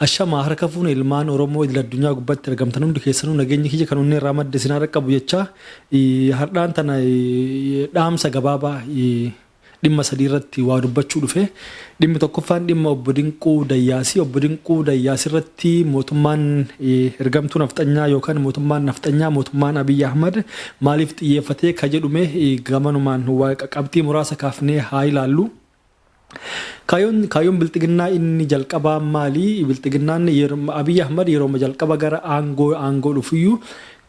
Ashamaa harka fuune ilmaan Oromoo idil addunyaa gubbatti argamtan hundi keessanuu, nageenyi kiyya kan onnee irraa madde isin haa dhaqqabu jechaa, hardhaan tana dhaamsa gabaabaa dhimma sadii irratti waa dubbachuu dhufe. Dhimmi tokkoffaan dhimma obbo Dinquu Dayyaasi. Obbo Dinquu Dayyaasi irratti mootummaan ergamtuu nafxanyaa yookaan mootummaan nafxanyaa, mootummaan Abiyyi Ahmad maaliif xiyyeeffatee ka jedhume gamanumaan qabxii muraasa kaafnee haa ilaallu. Kaayyoon bilxiginnaa inni jalqabaa maali? Bilxiginnaan Abiy Ahmad yeroo jalqaba gara aangoo dhufuyyuu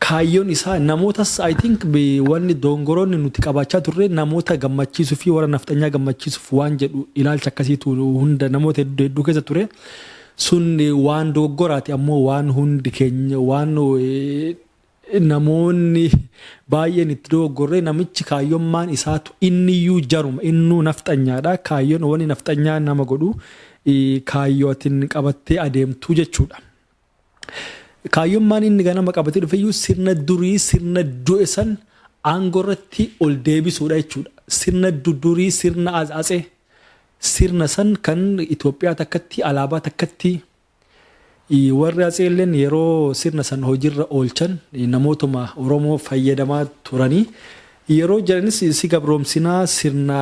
kaayyoon isaa namootas, I think, wanni dongoroonni nuti qabaachaa turre namoota gammachiisuu fi warra nafxanyaa gammachiisuuf waan jedhu ilaalcha akkasiitu hunda namoota hedduu hedduu keessa ture. Sun waan dogoggoraati, ammoo waan hundi keenya, waan namoonni baay'een itti dogoggorre, namichi kaayyummaan isaatu inniyyuu jaruma, innuu nafxanyaadha. Kaayyoon wanni nafxanyaa nama godhu kaayyoo atiin qabattee adeemtuu jechuudha. Kaayyummaan inni ganama qabatee dhufeyyuu sirna durii, sirna du'e san aangoo irratti ol deebisuudha jechuudha. Sirna durii, sirna atsee, sirna san kan Itoophiyaa takkatti, alaabaa takkatti. Warri atseelleen yeroo sirna san hojiirra oolchan namootuma Oromoo fayyadamaa turanii, yeroo jedhanis si gabroomsinaa, sirna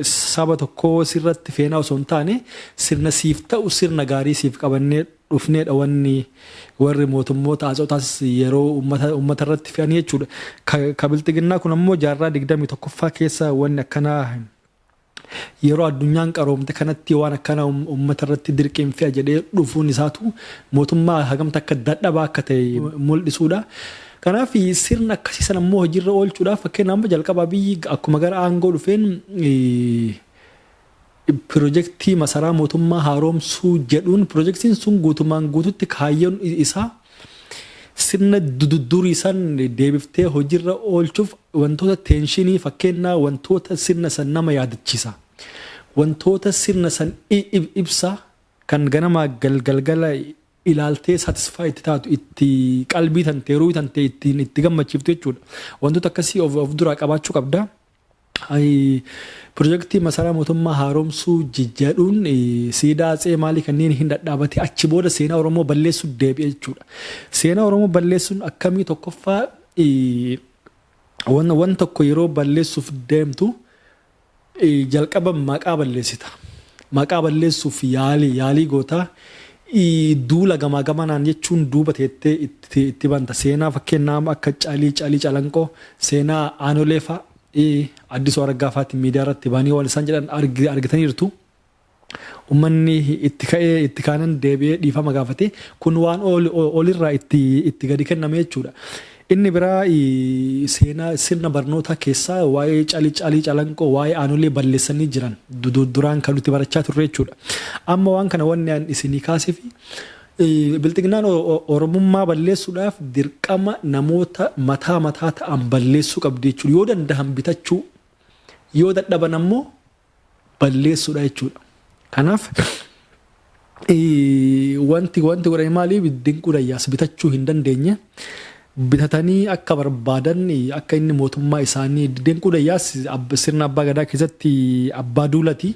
saba tokkoo sirratti feenaa osoo hin taane, sirna siif ta'u, sirna gaarii siif qabannee dhufneedha wanni warri mootummoota atsotaas yeroo uummata irratti fe'anii jechuudha. Ka bilxiginnaa kun ammoo jaarraa 21ffaa keessa wanni akkanaa, yeroo addunyaan qaroomte kanatti, waan akkana uummata irratti dirqiin fe'a jedhee dhufuun isaatu mootummaa hagamta akka dadhabaa akka ta'e mul'isuudha. Kanaaf sirna akkasii sana immoo hojiirra oolchuudhaaf, fakkeenyaaf amma jalqabaa biyyi akkuma gara aangoo dhufeen pirojektii masaraa mootummaa haaromsuu jedhuun, pirojektiin sun guutumaan guututti kaayyoon isaa sirna durii san deebiftee hojiirra oolchuuf wantoota tension, fakkeenyaa wantoota sirna san nama yaadachiisa. Wantoota sirna san ibsa, kan ganama galgala ilaaltee satisfy itti taatu, itti qalbii tantee, ruuhi tantee ittiin itti gammachiiftu jechuudha. Wantoota akkasii of duraa qabaachuu qabda. Pirojektii masaraa mootummaa haaromsuu jedhuun siidaa atsee maalii kanneen hin dhadhaabate, achi booda seenaa Oromoo balleessuu deebi'e jechuudha. Seenaa Oromoo balleessuun akkamii? Tokkoffaa, waan tokko yeroo balleessuuf deemtu jalqaba maqaa balleessita. Maqaa balleessuuf yaalii gootaa. Duula gamaa gamanaan jechuun duuba teettee itti banta. Seenaa fakkeenyaaf akka Calii Calanqoo, seenaa Aanolee fa'a, Addisuu Araggaa fa'aatti miidiyaa irratti banii waan isaan jedhan argitaniirtu. Uummanni itti ka'ee itti kaanan deebi'ee dhiifama gaafate, kun waan olirraa itti gadi kenname jechuudha. Inni biraa seenaa sirna barnootaa keessaa waa'ee Calii Calanqoo, waa'ee Aanolee balleessanii jiran, duraan kan nuti barachaa turre jechuudha. Amma waan kana wanni an isinii kaasee fi bilxiginnaan Oromummaa balleessuudhaaf dirqama namoota mataa mataa ta'an balleessuu qabdi jechuudha. Yoo danda'an bitachuu, yoo dadhaban ammoo balleessuudha jechuudha. Kanaaf wanti godhame maali? Dinquu Dayyaas bitachuu hin dandeenye. Bitatanii akka barbaadan akka inni mootummaa isaanii, Dinquu Dayyaas sirna abbaa gadaa keessatti abbaa duulati.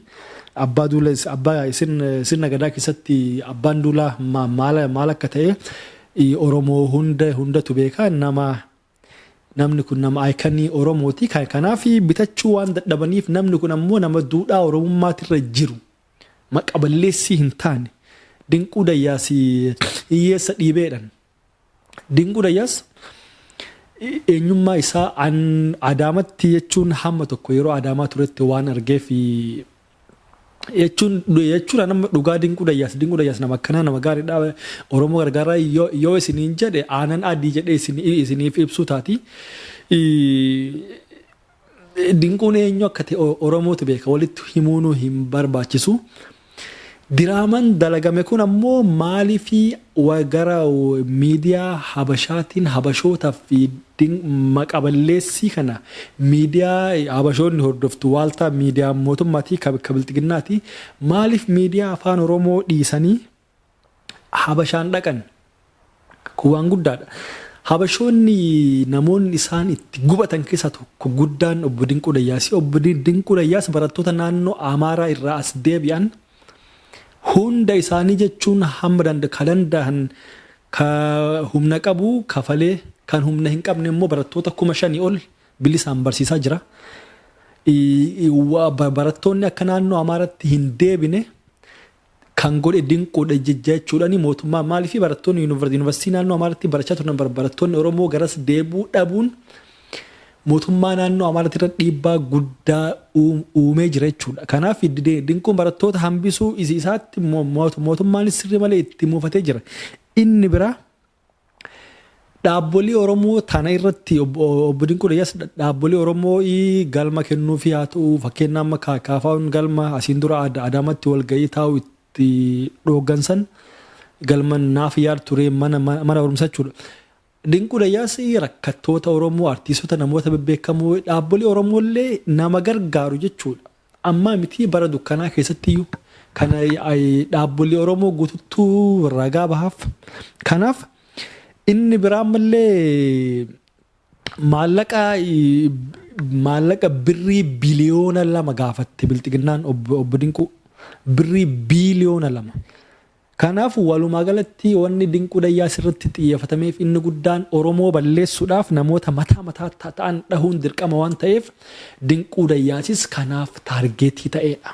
Abbaa duula, abbaa sirna gadaa keessatti abbaan duulaa maal akka ta'e Oromoo hundatu beeka. Namni kun nama icon Oromooti. Kanaaf bitachuu waan dadhabaniif, namni kun ammoo nama duudhaa Oromummaatirra jiru, maqa balleessii hin taane, Dinquu Dayyaas hiyyeessa dhiibeedhan. Dinquu Dayyaas eenyummaa isaa Adaamatti jechuun hamma tokko yeroo Adaamaa turetti waan argeef jechuun nama dhugaa Dinquu Dayyaas nama akkanaa, nama gaariidha, Oromoo gargaaraa yoo isiniin jedhe, aanan adii jedhee isiniif ibsuu taati. Dinquun eenyu akka ta'e Oromootu beeka, walitti himuunuu hin barbaachisu. Diraamaan dalagame kun ammoo maaliifii gara miidiyaa Habashaatiin, Habashootaa fi maqaballeessii kana miidiyaa Habashoonni hordoftu, waaltaa miidiyaa mootummaatii ka bilxiginnaati, maaliif miidiyaa afaan Oromoo dhiisanii Habashaan dhaqan? Kun waan guddaadha. Habashoonni namoonni isaan itti gubatan keessaa tokko guddaan obbo Dinquu Dayyaasi. Obbo Dinquu Dayyaas barattoota naannoo Amaaraa irraa as deebi'an Hunda isaanii jechuun hamma ka danda'an, ka humna qabu kafalee, kan humna hin qabne immoo barattoota 5,000 ol bilisaan barsiisaa jira. Barattoonni akka naannoo Amaaratti hin deebine kan godhe Dinquudha jechuudhaan mootummaa. Maaliif barattoonni yuunivarsiitii naannoo Amaaraatti barachaa turan, barattoonni Oromoo garas deebuu dhabuun mootummaa naannoo Amaaraatti irra dhiibbaa guddaa uumee jira jechuudha. Kanaaf Dinquun barattoota hambisuu isaatti mootummaanis sirrii malee itti muufatee jira. Inni biraa, dhaabbolii Oromoo tana irratti obbo Dinquu Dayyaas dhaabbolii Oromoo galma kennuufii haa ta'u, fakkeenyaaf amma kaafaa'uun galma asiin dura Adaamatti walgahii taa'u itti dhooggansan galma naaf yaad ture, mana barumsaa jechuudha. Dinquu Dayyaas rakkattoota Oromoo, artiistota, namoota bebbeekamoo, dhaabbolii Oromoo illee nama gargaaru jechuudha. Ammaa miti, bara dukkanaa keessatti iyyuu kana dhaabbolii Oromoo guututtuu ragaa bahaaf. Kanaaf inni biraa ammallee maallaqa birrii biliyoona 2 gaafatte Bilxiginnaan obbo Dinquu, birrii biiliyoona 2. Kanaaf walumaa galatti wanni Dinquu Dayyaas irratti xiyyeeffatameef inni guddaan Oromoo balleessuudhaaf namoota mataa mataa ta'an dhahuun dirqama waan ta'eef, Dinquu Dayyaasis kanaaf target ta'eedha.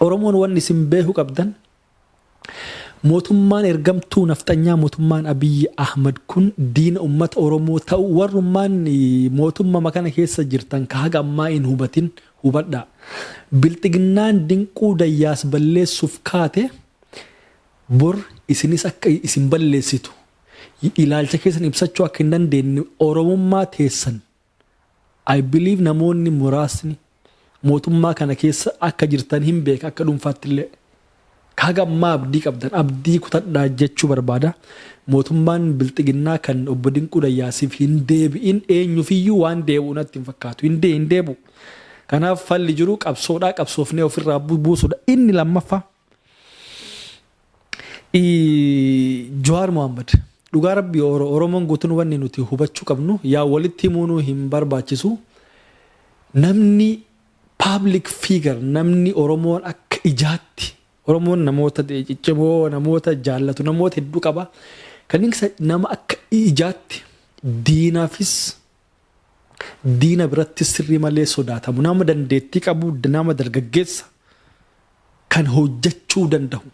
Oromoon wanni isin beekuu qabdan, mootummaan ergamtuu nafxanyaa, mootummaan Abiyyi Ahmad kun diina uummata Oromoo ta'u, warrummaan mootummaa kana keessa jirtan ka haga ammaa hin hubatin hubadhaa. Bilxiginnaan Dinquu Dayyaas balleessuuf kaate, bor isinis akka isin balleessitu, ilaalcha keessan ibsachuu akka hin dandeenye, Oromummaa teessan, I believe namoonni muraasni mootummaa kana keessa akka jirtan hin beeka akka dhuunfaatti illee. Haga ammaa abdii qabdan abdii kutadhaa jechuu barbaada. Mootummaan Bilxiginnaa kan obbo Dinquu Dayyaasiif hin deebi'in eenyufiyyuu waan deebi'u natti hin fakkaatu. Hin deebi'u. Kanaaf falli jiru qabsoodhaa, qabsoofnee ofirraa buusuudha. Inni lammaffaa, Jawaar Mohaammed, dhugaa rabbi Oromoon guutuun wanni nuti hubachuu qabnu, yaa walitti himuunuu hin barbaachisu. Namni public figure, namni Oromoon akka ijaatti, Oromoon namoota ciccimoo, namoota jaallatu, namoota hedduu qaba. Kanneen keessa nama akka ijaatti diinaafis diina biratti sirrii malee sodaatamu, nama dandeettii qabu, nama dargaggeessa kan hojjechuu danda'u,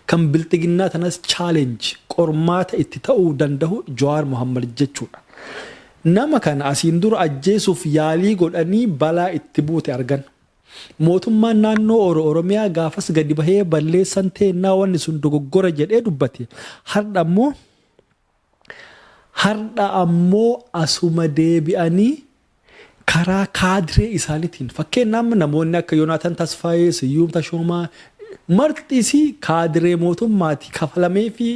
kan Bilxiginnaa tanas challenge, qormaata itti ta'uu danda'u Jawaar Mohammad jechuudha. Nama kana asiin dura ajjeesuuf yaalii godhanii balaa itti buute argan. Mootummaan naannoo Oromiyaa gaafas gadi bahee balleessan teennaa, wanni sun dogoggora jedhee dubbate. Har'a ammoo asuma deebi'anii karaa kaadiree isaaniitiin, fakkeenyaaf namoonni akka Yoonaatan Tasfaayee, Siyyuum Tashoomaa marxisii kaadiree mootummaati kafalamee fi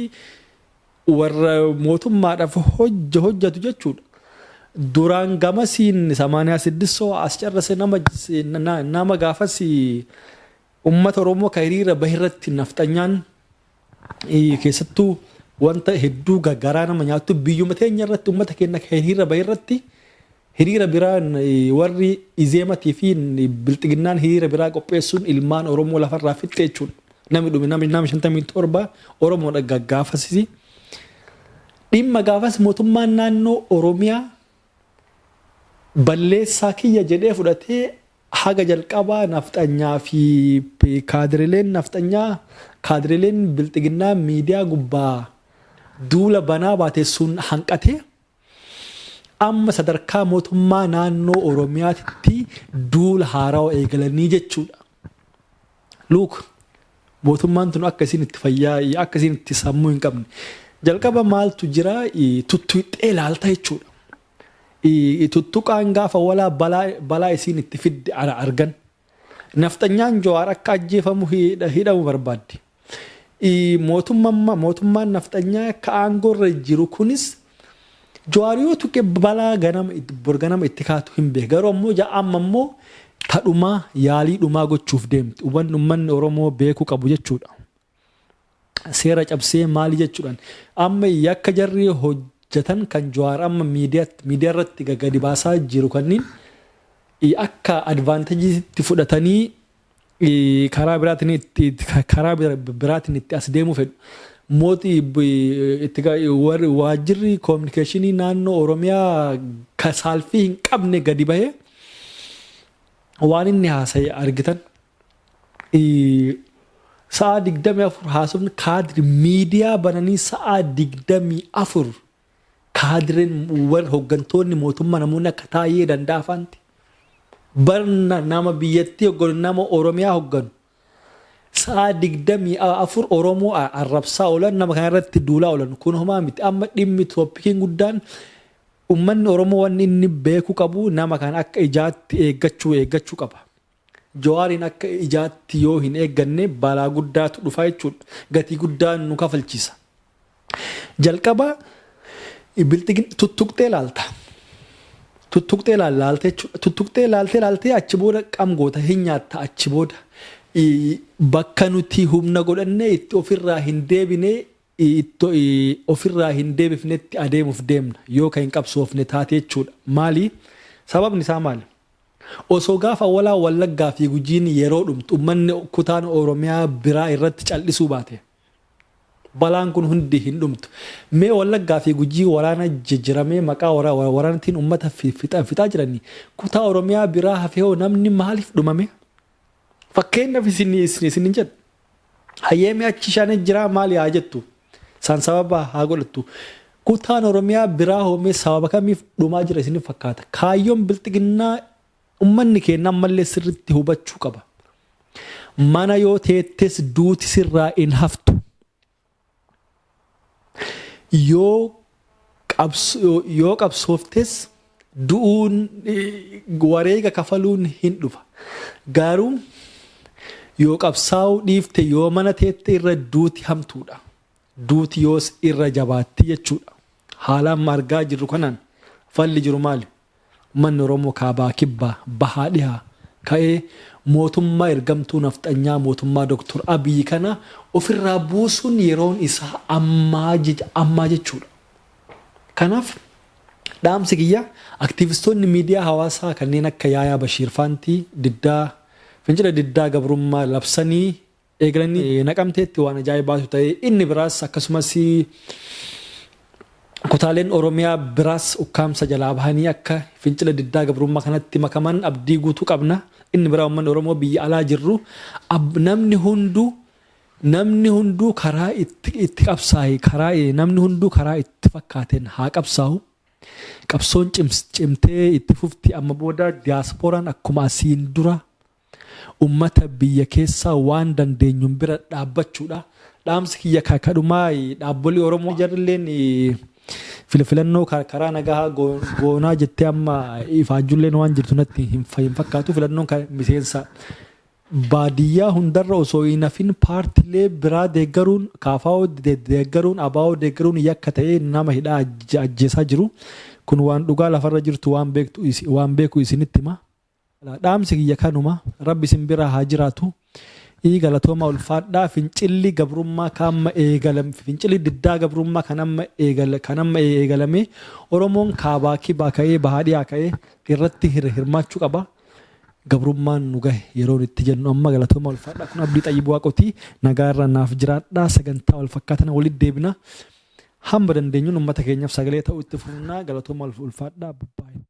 warra mootummaadhaaf hojjetu jechuudha. Duraan gamasiin samaaniyaa siddissoo as carrase nama gaafas uummata Oromoo ka hiriira bahirratti nafxanyaan keessattuu wanta hedduu garaa nama nyaattu, biyyuma teenya irratti uummata keenya ka hiriira bahirratti hiriira biraa warri Izeematii fi Bilxiginnaan hiriira biraa qopheessuun ilmaan Oromoo lafarraa fixxe jechuudha. Namni dhume nama 57 Oromoodha gaggaafasisi. Dhimma gaafas mootummaan naannoo Oromiyaa balleessaa kiyya jedhee fudhatee haga jalqabaa nafxanyaa fi kaadireleen nafxanyaa, kaadireleen Bilxiginnaa miidiyaa gubbaa duula banaa baate sun hanqatee amma sadarkaa mootummaa naannoo Oromiyaatitti duula haarawaa eegalanii jechuudha. Look, mootummaan tun akka isin itti fayyaa, akka isin itti sammuu hin qabne. Jalqaba maaltu jira, tuttuqxee ilaalta jechuudha. Tuttuqaan gaafa walaa balaa isiin itti fidde argan. Nafxanyaan Jawaar akka ajjeefamu, hidhamu barbaaddi. Mootummaan nafxanyaa akka aangoorra jiru kunis Jawaar yoo tuqe balaa ganama borganama itti kaatu hin beeku. Garuu ammoo amma immoo tadhumaa yaalii dhumaa gochuuf deemti. Wanni uummanni Oromoo beekuu qabu jechuudha. Seera cabsee maali jechuudhaan amma yakka jarri hojjetan kan Jawaar amma miidiyaa irratti gadi baasaa jiru kanneen akka advantageitti fudhatanii Karaa biraatiin itti karaa biraatiin itti as deemuu fedhu. Mootii itti waajjirri koominikeeshinii naannoo Oromiyaa ka saalfii hin qabne gadi bahee waan inni haasa'e argitan. Sa'a 24 haasofni kaadiri miidiyaa bananii sa'a 24 kaadireen warri hooggantoonni mootummaa namoonni akka Taayyee Danda'aa faanti barna nama biyyattii hogganu, nama Oromiyaa hogganu, sa'a 24 Oromoo arrabsaa oolan, nama kana irratti duulaa oolan. Kun homaa miti. Amma dhimmi tooppikiin guddaan uummanni Oromoo wanni inni beekuu qabu nama kana akka ijaatti eeggachuu qaba. Jawaariin akka ijaatti yoo hin eegganne balaa guddaatu dhufa jechuudha. Gatii guddaa nu kafalchiisa. Jalqaba bilxigin tuttuqxee laalta. Tuttuqxee laaltee jechuudha. Tuttuqxee laaltee laaltee achi booda qam goota, hin nyaatta achi booda. Bakka nuti humna godhannee itti ofirraa hin deebine, ofirraa hin deebifnetti adeemuuf deemna yoo kan hin qabsoofne taate jechuudha. Maali? Sababni isaa maali? Osoo gaafa awwalaa Wallaggaa fi Gujiin yeroo dhumtu uummanni kutaan Oromiyaa biraa irratti cal'isuu baate, balaan kun hundi hin dhumtu. Mee Wallaggaa fi Gujii waraana jijjiramee maqaa waraanatiin uummata fixaa jiranii, kutaa Oromiyaa biraa hafee hoo namni maaliif dhumame? Fakkeenyaaf isin isin hin jedhu. Hayyeemi achi shanee jiraa maali haa jettu. Isaan sababa haa godhattu. Kutaan Oromiyaa biraa hoomee sababa kamiif dhumaa jira isiniif fakkaata? Kaayyoon bilxiginnaa uummanni keenya ammallee sirriitti hubachuu qaba. Mana yoo teettes duuti sirraa hin haftu. Yoo qabsooftes du'uun, wareega kafaluun hin dhufa. Garuu yoo qabsaa'uu dhiifte, yoo mana teette irra duuti hamtuudha. Duuti yoos irra jabaatti jechuudha. Haala amma argaa jirru kanaan falli jiru maali? Uummanni Oromoo kaabaa kibbaa, bahaa dhihaa ka'ee mootummaa ergamtuu nafxanyaa, mootummaa Dr. Abiyyi kana ofirraa buusuun yeroon isaa ammaa jechuudha. Kanaaf dhaamsi kiyya aktiivistoonni miidiyaa hawaasaa kanneen akka Yaayaa Bashiir Faantii diddaa fincila diddaa gabrummaa labsanii eegalanii Naqamteetti waan ajaa'ibaatu ta'e. Inni biraas akkasumas kutaaleen Oromiyaa biraas ukkaamsa jalaa bahanii akka fincila diddaa gabrummaa kanatti makaman abdii guutuu qabna. Inni biraa uummanni Oromoo biyya alaa jirru namni hunduu karaa itti qabsaa'e, karaa namni hunduu karaa itti fakkaateen haa qabsaa'u. Qabsoon cimtee itti fufti. Amma booda diyaaspooraan akkuma asiin dura ummata biyya keessaa waan dandeenyuun bira dhaabbachuudha. Dhaamsi kiyya kadhumaa dhaabbolii Oromoo jarrilleen filannoo karaa nagaa goonaa jettee amma ifaajjulleen waan jirtu natti hin fakkaatu. Filannoon miseensa baadiyyaa hundarra osoo hin hafin paartilee biraa deeggaruun, KFO deeggaruun, ABO deeggaruun yakka ta'ee nama hidhaa ajjeesaa jiru. Kun waan dhugaa lafarra jirtu waan beektu waan beeku isinitti hima. Dhaamsi kiyya kanuma. Rabbi isin bira haa jiraatu. Galatooma, ulfaadhaa. Fincilli gabrummaa kan amma eegalame, fincilli diddaa gabrummaa kan amma eegalame, Oromoon kaabaa kibbaa ka'ee, bahaa dhiyaa ka'ee irratti hirmaachuu qaba. Gabrummaan nu gahe yeroon itti jennu amma. Galatooma, ulfaadhaa. Kun Abdii Xayyib Waaqotii. Nagaa irra naaf jiraadhaa. Sagantaa wal fakkaatan walitti deebina. Hamma dandeenyuun uummata keenyaaf sagalee ta'uu itti fufnaa. Galatooma, ulfaadhaa. Baay'ee.